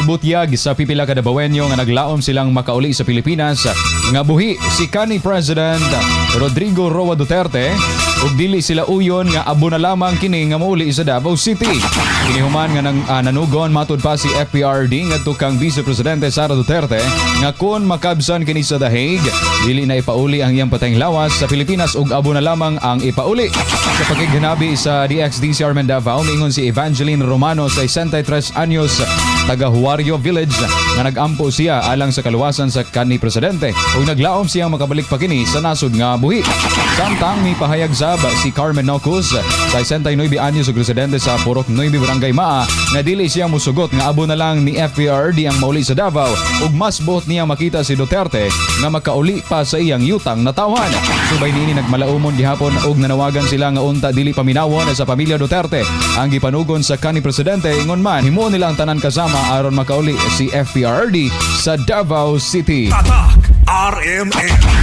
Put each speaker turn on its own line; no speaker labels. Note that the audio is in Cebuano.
Gibutyag sa pipila ka Dabawenyo nga naglaom silang makauli sa Pilipinas nga buhi si kanhi President Rodrigo Roa Duterte ug dili sila uyon nga abo na lamang kini nga mouli sa Davao City. Kini human nga nanugon matud pa si FPRRD ngadto kang Vice Presidente Sara Duterte nga kon makabsan kini sa The Hague, dili na ipauli ang iyang patayng lawas sa Pilipinas ug abo na lamang ang ipauli. Sa pakighanabi sa DXDC Armen Davao, miingon si Evangeline Romano sa 63 anyos, taga Huario Village, nga nagampo siya alang sa kaluwasan sa kanhi presidente ug naglaom siyang makabalik pa kini sa nasod nga buhi. Samtang mipahayag sab si Carmen Nocus sa 69 anyos ug residente sa Purok 9, Barangay Maa, nga dili siya musugot nga abo na lang ni FPRRD ang mauli sa Davao ug mas buot niya makita si Duterte nga makauli pa sa iyang yutang natawhan. Subay niini, nagmalaumon gihapon ug nanawagan sila nga unta dili paminawon sa pamilya Duterte ang gipanugon sa kanhi presidente. Ingon man, himuon nila ang tanan kasama aron makauli si FPRRD sa Davao City.
Tatak RMN.